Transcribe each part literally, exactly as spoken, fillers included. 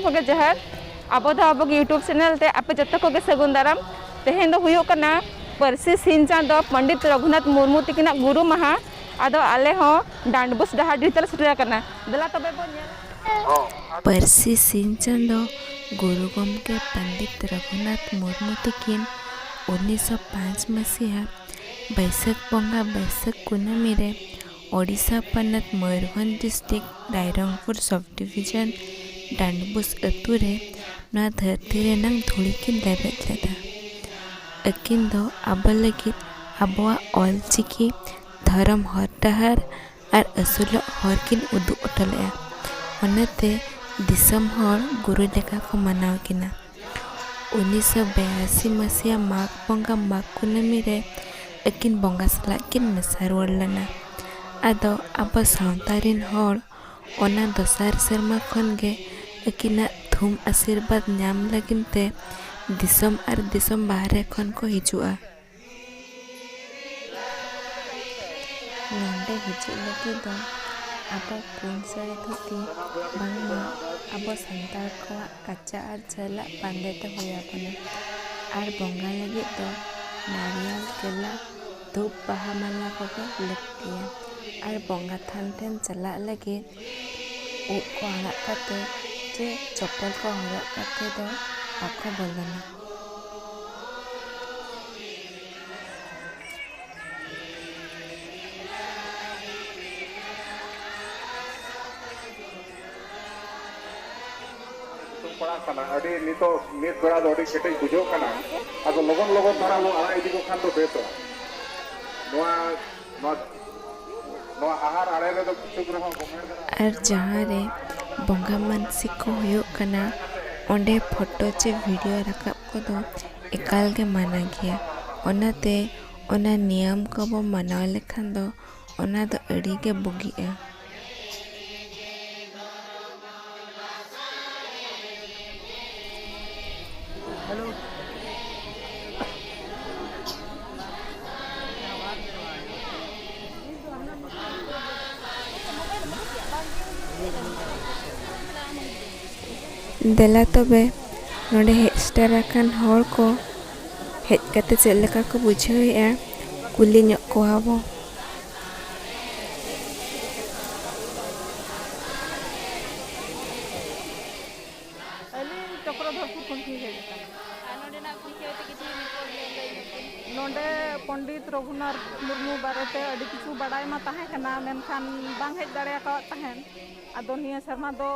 ᱠᱚᱜᱮ ᱡᱚᱦᱟᱨ᱾ ᱟᱵᱚ ᱫᱚ ᱟᱵᱚ ᱜᱮ YouTube ᱪᱮᱱᱮᱞ ᱛᱮ ᱟᱯᱮ ᱡᱚᱛᱚ ᱠᱚᱜᱮ ᱥᱟᱹᱜᱩᱱ ᱫᱟᱨᱟᱢ᱾ ᱛᱮᱦᱮᱧ ᱫᱚ ᱦᱩᱭᱩᱜ ᱠᱟᱱᱟ ᱯᱟᱹᱨᱥᱤ ᱥᱤᱧ ᱪᱟᱸᱫᱚ ᱯᱚᱱᱰᱤᱛ ᱨᱚᱜᱷᱩᱱᱟᱛᱷ ᱢᱩᱨᱢᱩ ᱛᱤᱠᱤᱱᱟᱜ ᱜᱩᱨᱩ ᱢᱟᱦᱟ᱾ ᱟᱫᱚ ᱟᱞᱮ ᱦᱚᱸ ᱰᱟᱸᱰᱵᱩᱥ ᱰᱟᱦᱟᱨᱰᱤ ᱛᱮᱞᱮ ᱥᱮᱴᱮᱨ ᱟᱠᱟᱱᱟ᱾ ᱫᱮᱞᱟ ᱛᱚᱵᱮ ᱵᱚᱱ ᱧᱮᱞ᱾ ᱯᱟᱹᱨᱥᱤ ᱥᱤᱧ ᱪᱟᱸᱫᱚ ᱜᱩᱨᱩ ᱜᱚᱢᱠᱮ ᱯᱚᱱᱰᱤᱛ ᱨᱚᱜᱷᱩᱱᱟᱛᱷ ᱢᱩᱨᱢᱩ ᱛᱤᱠᱤᱱ ᱩᱱᱤᱥᱥᱚ ᱯᱟᱸᱪ ᱢᱟᱹᱥᱤᱦᱟ ᱵᱟᱹᱭᱥᱟᱹᱠᱷ ᱵᱚᱸᱜᱟ ᱵᱟᱹᱭᱥᱟᱹᱠᱷ ᱠᱩᱱᱟᱹᱢᱤ ᱨᱮ ᱳᱰᱤᱥᱟ ᱯᱚᱱᱚᱛ ᱢᱚᱭᱩᱨᱵᱷᱚᱸᱡᱽ ᱰᱤᱥᱴᱨᱤᱠᱴ ᱨᱟᱭᱨᱚᱝᱯᱩᱨ ᱥᱚᱵᱽ ᱰᱤᱵᱷᱤᱡᱚᱱ ᱰᱟᱸᱰᱵᱩᱥ ᱟᱹᱛᱩ ᱨᱮ ᱱᱚᱣᱟ ᱫᱷᱟᱹᱨᱛᱤ ᱨᱮᱱᱟᱝ ᱫᱷᱩᱲᱤ ᱠᱤᱱ ᱞᱮᱵᱮᱫ ᱞᱮᱫᱟ᱾ ᱟᱹᱠᱤᱱ ᱫᱚ ᱟᱵᱚ ᱞᱟᱹᱜᱤᱫ ᱟᱵᱚᱣᱟᱜ ᱚᱞ ᱪᱤᱠᱤ ᱫᱷᱚᱨᱚᱢ ᱦᱚᱨ ᱰᱟᱦᱟᱨ ᱟᱨ ᱟᱹᱥᱩᱞᱚᱜ ᱦᱚᱨ ᱠᱤᱱ ᱩᱫᱩᱜ ᱦᱚᱴᱚ ᱞᱮᱫᱼᱟ᱾ ᱚᱱᱟᱛᱮ ᱫᱤᱥᱚᱢ ᱦᱚᱲ ᱜᱩᱨᱩ ᱞᱮᱠᱟ ᱠᱚ ᱢᱟᱱᱟᱣ ᱠᱤᱱᱟ᱾ ᱩᱱᱤᱥᱥᱚ ᱵᱟᱭᱟᱥᱤ ᱢᱟᱹᱥᱤᱭᱟ ᱢᱟᱜᱽ ᱵᱚᱸᱜᱟ ᱢᱟᱜᱽ ᱠᱩᱱᱟᱹᱢᱤ ᱨᱮ ᱟᱹᱠᱤᱱ ᱵᱚᱸᱜᱟ ᱥᱟᱞᱟᱜ ᱠᱤᱱ ᱢᱮᱥᱟ ᱨᱩᱣᱟᱹᱲ ᱞᱮᱱᱟ᱾ ᱟᱫᱚ ᱟᱵᱚ ᱥᱟᱶᱛᱟ ᱨᱤᱱ ᱦᱚᱲ ᱚᱱᱟ ᱫᱚᱥᱟᱨ ᱥᱮᱨᱢᱟ ᱠᱷᱚᱱ ᱜᱮ ᱟᱹᱠᱤᱱᱟᱜ ᱛᱷᱩᱢ ᱟᱥᱤᱨᱵᱟᱫᱽ ᱧᱟᱢ ᱞᱟᱹᱜᱤᱫ ᱛᱮ ᱫᱤᱥᱚᱢ ᱟᱨ ᱫᱤᱥᱚᱢ ᱵᱟᱦᱨᱮ ᱠᱷᱚᱱ ᱠᱚ ᱦᱤᱡᱩᱜᱼᱟ᱾ ᱱᱚᱰᱮ ᱦᱤᱡᱩᱜ ᱞᱟᱹᱜᱤᱫ ᱫᱚ ᱟᱵᱚ ᱯᱩᱸᱰ ᱥᱟᱹᱲᱤ ᱫᱷᱩᱛᱤ, ᱵᱟᱝᱢᱟ ᱟᱵᱚ ᱥᱟᱱᱛᱟᱲ ᱠᱚᱣᱟᱜ ᱠᱟᱪᱟ ᱟᱨ ᱡᱷᱟᱹᱞᱟᱜ ᱵᱟᱸᱫᱮ ᱫᱚ ᱦᱩᱭ ᱟᱵᱚᱱᱟ᱾ ᱟᱨ ᱵᱚᱸᱜᱟ ᱞᱟᱹᱜᱤᱫ ᱫᱚ ᱱᱟᱨᱤᱭᱟᱞ, ᱠᱮᱞᱟ, ᱫᱷᱩᱯ, ᱵᱟᱦᱟ ᱢᱟᱞᱟ ᱠᱚᱜᱮ ᱞᱟᱹᱠᱛᱤᱭᱟ᱾ ᱟᱨ ᱵᱚᱸᱜᱟ ᱛᱷᱟᱱ ᱴᱷᱮᱱ ᱪᱟᱞᱟᱜ ᱞᱟᱹᱜᱤᱫ ᱩᱵ ᱠᱚ ᱟᱲᱟᱜ ᱠᱟᱛᱮ ᱪᱮ ᱪᱚᱯᱚᱞ ᱠᱚ ᱦᱚᱨᱚᱜ ᱠᱟᱛᱮ ᱫᱚ ᱵᱟᱠᱚ ᱵᱚᱞᱚᱱᱟ᱾ ᱥᱤᱛᱩᱝ ᱯᱟᱲᱟᱜ ᱠᱟᱱᱟ, ᱟᱹᱰᱤ ᱱᱤᱛᱚᱜ ᱱᱤᱛ ᱵᱮᱲᱟ ᱫᱚ ᱟᱹᱰᱤ ᱠᱮᱴᱮᱡ ᱵᱩᱡᱷᱟᱹᱜ ᱠᱟᱱᱟ᱾ ᱟᱫᱚ ᱞᱚᱜᱚᱱ ᱞᱚᱜᱚᱱ ᱫᱷᱟᱨᱟ ᱵᱚᱱ ᱟᱲᱟᱜ ᱤᱫᱤ ᱠᱚ ᱠᱷᱟᱱ ᱫᱚ ᱵᱮᱥᱚᱜᱼᱟ᱾ ᱱᱚᱣᱟ, ᱱᱚᱣᱟ, ᱱᱚᱣᱟ ᱟᱦᱟᱨ ᱟᱲᱮ ᱨᱮᱫᱚ ᱠᱤᱪᱷᱩᱠ ᱨᱮᱦᱚᱸ ᱜᱚᱢᱮᱲ ᱫᱷᱟᱨᱟ᱾ ᱟᱨ ᱡᱟᱦᱟᱸ ᱨᱮ ᱵᱚᱸᱜᱟ ᱢᱟᱱᱥᱤᱠ ᱠᱚ ᱦᱩᱭᱩᱜ ᱠᱟᱱᱟ, ᱚᱸᱰᱮ ᱯᱷᱳᱴᱳ ᱪᱮ ᱵᱷᱤᱰᱤᱭᱳ ᱨᱟᱠᱟᱵ ᱠᱚᱫᱚ ᱮᱠᱟᱞ ᱜᱮ ᱢᱟᱱᱟ ᱜᱮᱭᱟ᱾ ᱚᱱᱟᱛᱮ ᱚᱱᱟ ᱱᱤᱭᱚᱢ ᱠᱚᱵᱚ ᱢᱟᱱᱟᱣ ᱞᱮᱠᱷᱟᱱ ᱫᱚ ᱚᱱᱟ ᱫᱚ ᱟᱹᱰᱤ ᱜᱮ ᱵᱩᱜᱤᱜᱼᱟ᱾ ᱫᱮᱞᱟ ᱛᱚᱵᱮ, ᱱᱚᱰᱮ ᱦᱮᱡ ᱥᱮᱴᱮᱨ ᱟᱠᱟᱱ ᱦᱚᱲ ᱠᱚ ᱦᱮᱡ ᱠᱟᱛᱮ ᱪᱮᱫ ᱞᱮᱠᱟ ᱠᱚ ᱵᱩᱡᱷᱟᱹᱣᱮᱫᱼᱟ, ᱠᱩᱞᱤ ᱧᱚᱜ ᱠᱚᱣᱟ ᱵᱚ᱾ ᱟᱹᱞᱤᱧ ᱪᱚᱠᱨᱚᱫᱷᱚᱨᱯᱩᱨ ᱠᱷᱚᱱ ᱞᱤᱧ ᱦᱮᱡ ᱟᱠᱟᱱᱟ᱾ ᱟᱨ ᱱᱚᱰᱮᱱᱟᱜ ᱵᱤᱥᱚᱭ ᱛᱮ ᱠᱤᱪᱷᱩ ᱨᱤᱯᱳᱨᱴ ᱞᱮ ᱞᱟᱹᱭ ᱧᱚᱜ ᱠᱤᱱ᱾ ᱱᱚᱰᱮ ᱯᱚᱱᱰᱤᱛ ᱨᱚᱜᱷᱩᱱᱟᱛᱷ ᱢᱩᱨᱢᱩ ᱵᱟᱨᱮᱛᱮ ᱟᱹᱰᱤ ᱠᱤᱪᱷᱩ ᱵᱟᱰᱟᱭ ᱢᱟ ᱛᱟᱦᱮᱸ ᱠᱟᱱᱟ, ᱢᱮᱱᱠᱷᱟᱱ ᱵᱟᱝ ᱦᱮᱡ ᱫᱟᱲᱮ ᱟᱠᱟᱣᱟᱫ ᱛᱟᱦᱮᱸᱱ᱾ ᱟᱫᱚ ᱱᱤᱭᱟᱹ ᱥᱮᱨᱢᱟ ᱫᱚ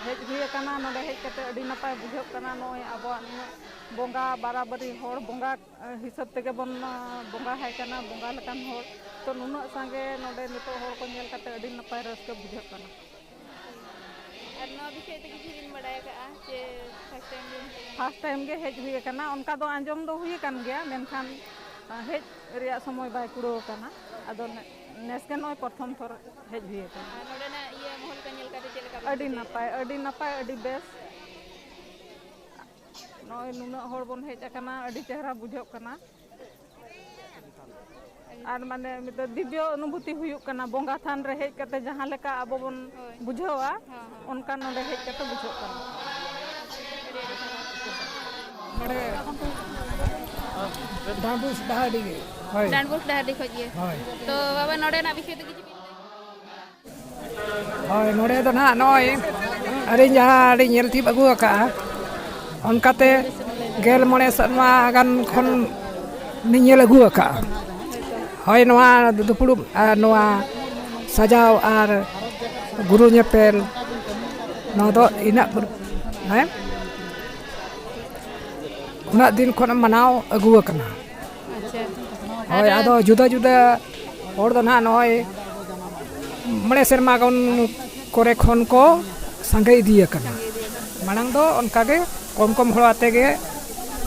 ᱦᱮᱡ ᱦᱩᱭ ᱟᱠᱟᱱᱟ᱾ ᱱᱚᱰᱮ ᱦᱮᱡ ᱠᱟᱛᱮ ᱟᱹᱰᱤ ᱱᱟᱯᱟᱭ ᱵᱩᱡᱷᱟᱹᱜ ᱠᱟᱱᱟ᱾ ᱱᱚᱜᱼᱚᱭ ᱟᱵᱚᱣᱟᱜ ᱱᱩᱱᱟᱹᱜ ᱵᱚᱸᱜᱟ ᱵᱟᱨᱟᱵᱟᱹᱨᱤ ᱦᱚᱲ, ᱵᱚᱸᱜᱟ, ᱮ, ᱦᱤᱥᱟᱹᱵ ᱛᱮᱜᱮ ᱵᱚᱱ, ᱟ, ᱵᱚᱸᱜᱟ ᱟᱭ ᱠᱟᱱᱟ, ᱵᱚᱸᱜᱟ ᱞᱮᱠᱟᱱ ᱦᱚᱲ᱾ ᱛᱚ, ᱱᱩᱱᱟᱹᱜ ᱥᱟᱸᱜᱮ ᱱᱚᱰᱮ ᱱᱤᱛᱚᱜ ᱦᱚᱲ ᱠᱚ ᱧᱮᱞ ᱠᱟᱛᱮ ᱟᱹᱰᱤ ᱱᱟᱯᱟᱭ ᱨᱟᱹᱥᱠᱟᱹ ᱵᱩᱡᱷᱟᱹᱜ ᱠᱟᱱᱟ᱾ ᱟᱨ ᱱᱚᱣᱟ ᱵᱤᱥᱚᱭ ᱛᱮ ᱠᱤᱪᱷᱩ ᱵᱤᱱ ᱵᱟᱰᱟᱭ ᱟᱠᱟᱫᱼᱟ ᱪᱮ first time ᱜᱮ ᱦᱮᱡ ᱟᱠᱟᱱᱟ? First time ᱜᱮ ᱦᱮᱡ ᱦᱩᱭ ᱟᱠᱟᱱᱟ᱾ ᱚᱱᱠᱟ ᱫᱚ ᱟᱸᱡᱚᱢ ᱫᱚ ᱦᱩᱭ ᱟᱠᱟᱱ ᱜᱮᱭᱟ, ᱢᱮᱱᱠᱷᱟᱱ, ᱟ, ᱦᱮᱡ ᱨᱮᱭᱟᱜ ᱥᱚᱢᱚᱭ ᱵᱟᱭ ᱠᱩᱲᱟᱹᱣ ᱟᱠᱟᱱᱟ᱾ ᱟᱫᱚ ᱱᱮ-, ᱱᱮᱥ ᱜᱮ ᱱᱚᱜᱼᱚᱭ ᱯᱨᱚᱛᱷᱚᱢ ᱛᱷᱚᱨ ᱦᱮᱡ ᱦᱩᱭ ᱟᱠᱟᱱᱟ᱾ ᱟᱨ ᱱᱚᱰᱮᱱᱟᱜ ᱤᱭᱟᱹ ᱢᱚᱦᱚᱞ ᱠᱚ ᱧᱮᱞ ᱠᱟᱛᱮ ᱪᱮᱫ ᱞᱮᱠᱟ ᱵᱤᱱ ᱟᱹᱰᱤ ᱵᱩᱡᱷᱟᱹᱣᱮᱫᱼᱟ? ᱱᱟᱯᱟᱭ, ᱟᱹᱰᱤ ᱱᱟᱯᱟᱭ, ᱟᱹᱰᱤ ᱵᱮᱥ᱾ ᱱᱚᱜᱼᱚᱭ ᱱᱩᱱᱟᱹᱜ ᱦᱚᱲ ᱵᱚᱱ ᱦᱮᱡ ᱟᱠᱟᱱᱟ, ᱟᱹᱰᱤ ᱪᱮᱦᱨᱟ ᱵᱩᱡᱷᱟᱹᱜ ᱠᱟᱱᱟ᱾ ᱟᱨ ᱢᱟᱱᱮ ᱢᱤᱫᱴᱮᱱ ᱫᱤᱵᱽᱭᱚ ᱚᱱᱩᱵᱷᱩᱛᱤ ᱦᱩᱭᱩᱜ ᱠᱟᱱᱟ, ᱵᱚᱸᱜᱟ ᱛᱷᱟᱱ ᱨᱮ ᱦᱮᱡ ᱠᱟᱛᱮ ᱡᱟᱦᱟᱸ ᱞᱮᱠᱟ ᱟᱵᱚ ᱵᱚᱱ ᱦᱳᱭ᱾ ᱵᱩᱡᱷᱟᱹᱣᱟ, ᱦᱚᱸ, ᱦᱚᱸ᱾ ᱚᱱᱠᱟ ᱱᱚᱰᱮ ᱦᱮᱡ ᱠᱟᱛᱮ ᱵᱩᱡᱷᱟᱹᱜ ᱠᱟᱱᱟ᱾ ᱱᱚᱰᱮ ᱰᱟᱸᱰᱵᱳᱥ ᱰᱟᱦᱟᱨᱰᱤ ᱜᱮ᱾ ᱦᱳᱭ᱾ ᱰᱟᱸᱰᱵᱳᱥ ᱰᱟᱦᱟᱨᱰᱤ ᱠᱷᱚᱡ ᱜᱮ᱾ ᱦᱳᱭ᱾ ᱛᱚ ᱵᱟᱵᱟ, ᱱᱚᱰᱮᱱᱟᱜ ᱵᱤᱥᱚᱭ ᱛᱮ ᱠᱤᱪᱷᱩ ᱵᱤᱱ ᱞᱟᱹᱭ? ᱦᱳᱭ, ᱱᱚᱰᱮ ᱫᱚ ᱱᱟᱦᱟᱜ ᱱᱚᱜᱼᱚᱭ ᱟᱹᱞᱤᱧ ᱡᱟᱦᱟᱸ ᱞᱤᱧ ᱧᱮᱞ ᱛᱤᱭᱳᱜ ᱟᱹᱜᱩ ᱟᱠᱟᱫᱼᱟ, ᱚᱱᱠᱟᱛᱮ ᱜᱮᱞ ᱢᱚᱬᱮ ᱥᱮᱨᱢᱟ ᱜᱟᱱ ᱠᱷᱚᱱ ᱞᱤᱧ ᱧᱮᱞ ᱟᱹᱜᱩ ᱟᱠᱟᱫᱼᱟ᱾ ᱦᱳᱭ, ᱱᱚᱣᱟ ᱫᱩᱯᱲᱩᱵ ᱟᱨ ᱱᱚᱣᱟ ᱥᱟᱡᱟᱣ ᱟᱨ ᱜᱩᱨᱩ ᱧᱮᱯᱮᱞ, ᱱᱚᱣᱟ ᱫᱚ ᱤᱱᱟᱹᱜ, ᱦᱮᱸ, ᱩᱱᱟᱹᱜ ᱫᱤᱱ ᱠᱷᱚᱱ ᱢᱟᱱᱟᱣ ᱟᱹᱜᱩ ᱟᱠᱟᱱᱟ᱾ ᱟᱪᱪᱷᱟ᱾ ᱦᱳᱭ, ᱟᱨ ᱟᱫᱚ ᱡᱩᱫᱟᱹ ᱡᱩᱫᱟᱹ ᱦᱚᱲ ᱫᱚ ᱱᱟᱦᱟᱜ ᱱᱚᱜᱼᱚᱭ ᱢᱚᱬᱮ ᱥᱮᱨᱢᱟ ᱜᱟᱱ ᱠᱚᱨᱮ ᱠᱷᱚᱱ ᱠᱚ ᱥᱟᱸᱜᱮ ᱤᱫᱤ ᱟᱠᱟᱱᱟ᱾ ᱢᱟᱲᱟᱝ ᱫᱚ ᱚᱱᱠᱟ ᱜᱮ ᱠᱚᱢ ᱠᱚᱢ ᱦᱚᱲ ᱟᱛᱮ ᱜᱮ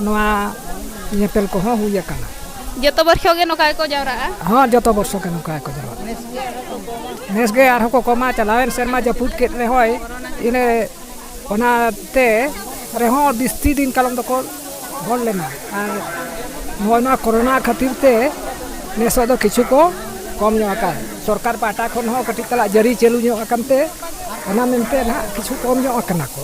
ᱱᱚᱣᱟ ᱧᱮᱯᱮᱞ ᱠᱚᱦᱚᱸ ᱦᱩᱭ ᱟᱠᱟᱱᱟ᱾ ᱡᱚᱛᱚ ᱵᱚᱨᱥᱚ ᱜᱮ ᱱᱚᱝᱠᱟ ᱜᱮᱠᱚ ᱡᱟᱣᱨᱟᱜᱼᱟ? ᱦᱚᱸ, ᱡᱚᱛᱚ ᱵᱚᱨᱥᱚ ᱜᱮ ᱱᱚᱝᱠᱟ ᱜᱮᱠᱚ ᱡᱟᱣᱨᱟᱜᱼᱟ᱾ ᱱᱮᱥ ᱜᱮ ᱟᱨᱦᱚᱸ ᱠᱚ ᱠᱚᱢᱟ, ᱪᱟᱞᱟᱣᱮᱱ ᱥᱮᱨᱢᱟ ᱡᱟᱹᱯᱩᱫ ᱠᱮᱫ ᱨᱮᱦᱚᱸᱭ, ᱤᱱᱟᱹ ᱚᱱᱟᱛᱮ ᱨᱮᱦᱚᱸ ᱵᱤᱥᱛᱤ ᱫᱤᱱ ᱠᱟᱞᱚᱢ ᱫᱚᱠᱚ ᱦᱚᱲ ᱞᱮᱱᱟ᱾ ᱟᱨ ᱱᱚᱜᱼᱚᱭ ᱱᱚᱣᱟ ᱠᱳᱨᱳᱱᱟ ᱠᱷᱟᱹᱛᱤᱨ ᱛᱮ ᱱᱮᱥᱚᱜ ᱫᱚ ᱠᱤᱪᱷᱩ ᱠᱚ ᱠᱚᱢ ᱧᱚᱜ ᱟᱠᱟᱱ, ᱥᱚᱨᱠᱟᱨ ᱯᱟᱦᱴᱟ ᱠᱷᱚᱱ ᱦᱚᱸ ᱠᱟᱹᱴᱤᱡ ᱛᱟᱞᱟ ᱡᱟᱹᱨᱤ ᱪᱟᱹᱞᱩ ᱧᱚᱜ ᱟᱠᱟᱱ ᱛᱮ ᱚᱱᱟ ᱢᱮᱱᱛᱮ ᱱᱟᱦᱟᱜ ᱠᱤᱪᱷᱩ ᱠᱚᱢ ᱧᱚᱜ ᱟᱠᱟᱱᱟ ᱠᱚ᱾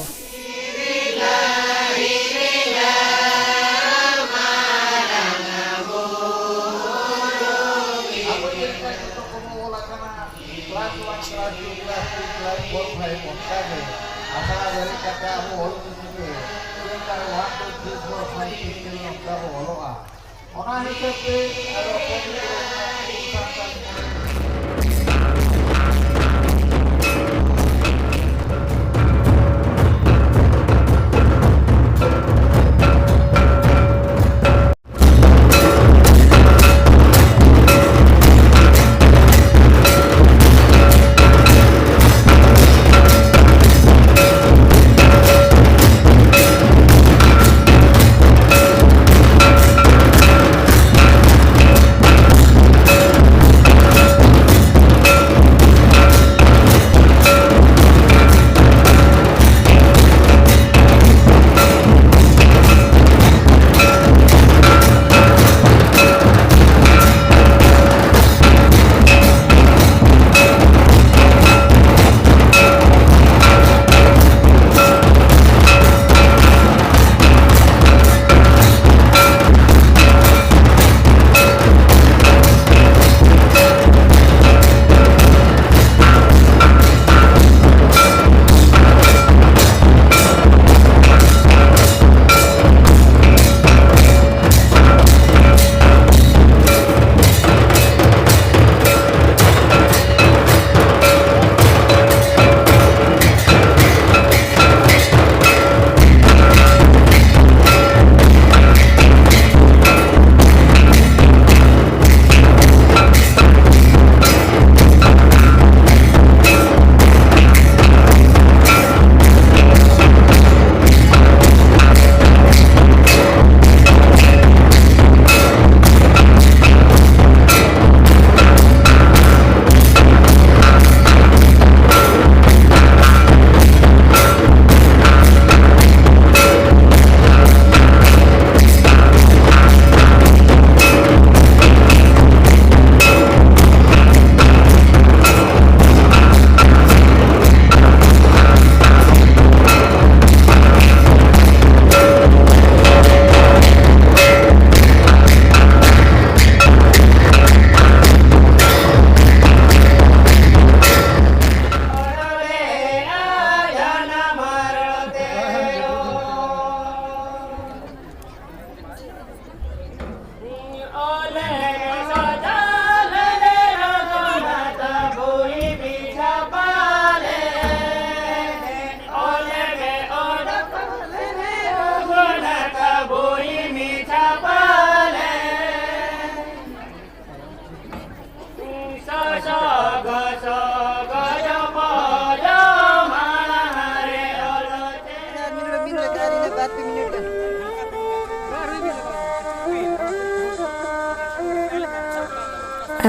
Class two, class four, five ᱚᱱᱠᱟ ᱜᱮ ᱟᱥᱲᱟ ᱵᱮᱨᱮᱫ ᱠᱟᱛᱮ ᱟᱵᱚ ᱚᱞ ᱪᱤᱠᱤ ᱛᱮ ᱪᱮᱫ ᱞᱮᱠᱟ ᱨᱮ one two three four five six seven ᱚᱱᱠᱟ ᱵᱚ ᱚᱞᱚᱜᱼᱟ᱾ ᱚᱱᱟ ᱦᱤᱥᱟᱹᱵ ᱛᱮ ᱟᱨᱚ ᱠᱚᱢ ᱜᱤᱫᱽᱨᱟᱹ ᱠᱚ ᱥᱟᱱᱛᱟᱲ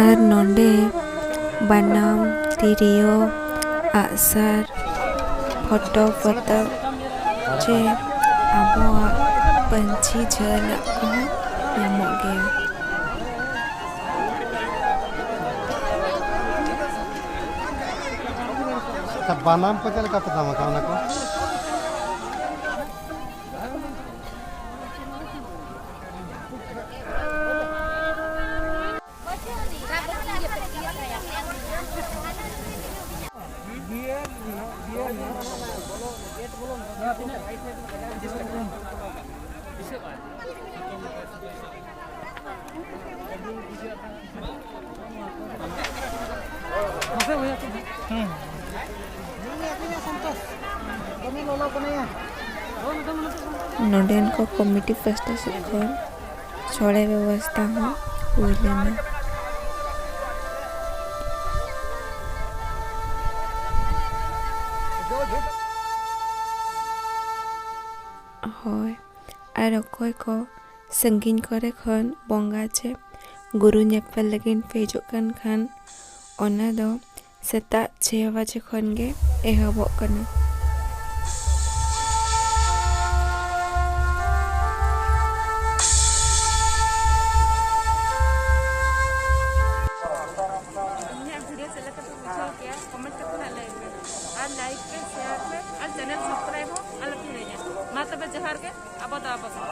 ᱟᱨ ᱱᱚᱰᱮ ᱵᱟᱱᱟᱢ, ᱛᱤᱨᱭᱳ, ᱟᱜᱼᱥᱟᱨ, ᱯᱷᱚᱴᱚ ᱯᱚᱛᱚᱵ ᱪᱮ ᱟᱵᱚᱣᱟᱜ ᱯᱟᱹᱧᱪᱤ ᱡᱷᱟᱹᱞᱟᱜ ᱠᱚᱦᱚᱸ ᱧᱟᱢᱚᱜ ᱜᱮᱭᱟ᱾ ᱟᱪᱪᱷᱟ, ᱵᱟᱱᱟᱢ ᱠᱚ ᱪᱮᱫ ᱞᱮᱠᱟ ᱯᱮ ᱫᱟᱢ ᱟᱠᱟᱫ ᱚᱱᱟ ᱠᱚ? ᱱᱚᱰᱮᱱ ᱠᱚ ᱠᱚᱢᱤᱴᱤ ᱯᱟᱥᱴᱟ ᱥᱮᱫ ᱠᱷᱚᱱ ᱥᱚᱲᱮ ᱵᱮᱵᱚᱥᱛᱷᱟ ᱦᱚᱸ ᱦᱩᱭ ᱞᱮᱱᱟ᱾ ᱦᱳᱭ, ᱟᱨ ᱚᱠᱚᱭ ᱠᱚ ᱥᱟᱺᱜᱤᱧ ᱠᱚᱨᱮ ᱠᱷᱚᱱ ᱵᱚᱸᱜᱟ ᱪᱮ ᱜᱩᱨᱩ ᱧᱮᱯᱮᱞ ᱞᱟᱹᱜᱤᱫ ᱯᱮ ᱦᱤᱡᱩᱜ ᱠᱟᱱ ᱠᱷᱟᱱ, ᱚᱱᱟ ᱫᱚ ᱥᱮᱛᱟᱜ ᱪᱷᱚᱭ ᱵᱟᱡᱮ ᱠᱷᱚᱱ ᱜᱮ ᱮᱦᱚᱵᱚᱜ ᱠᱟᱱᱟ᱾ ᱤᱧᱟᱹᱜ ᱵᱷᱤᱰᱤᱭᱳ ᱪᱮᱫ ᱞᱮᱠᱟ ᱯᱮ ᱵᱩᱡᱷᱟᱹᱣ ᱠᱮᱜᱼᱟ, ᱠᱚᱢᱮᱱᱴ ᱠᱟᱛᱮ ᱦᱟᱸᱜ ᱞᱟᱹᱭ ᱯᱮ, ᱟᱨ ᱞᱟᱭᱤᱠ ᱯᱮ, ᱥᱮᱭᱟᱨ ᱯᱮ, ᱟᱨ ᱪᱮᱱᱮᱞ ᱥᱟᱵᱥᱠᱨᱟᱭᱤᱵ ᱦᱚᱸ ᱟᱞᱚ ᱯᱮ ᱦᱤᱲᱤᱧᱟ᱾ ᱢᱟ ᱛᱚᱵᱮ ᱡᱚᱦᱟᱨ ᱜᱮ, ᱟᱵᱚ ᱫᱚ ᱟᱵᱚ ᱜᱮ᱾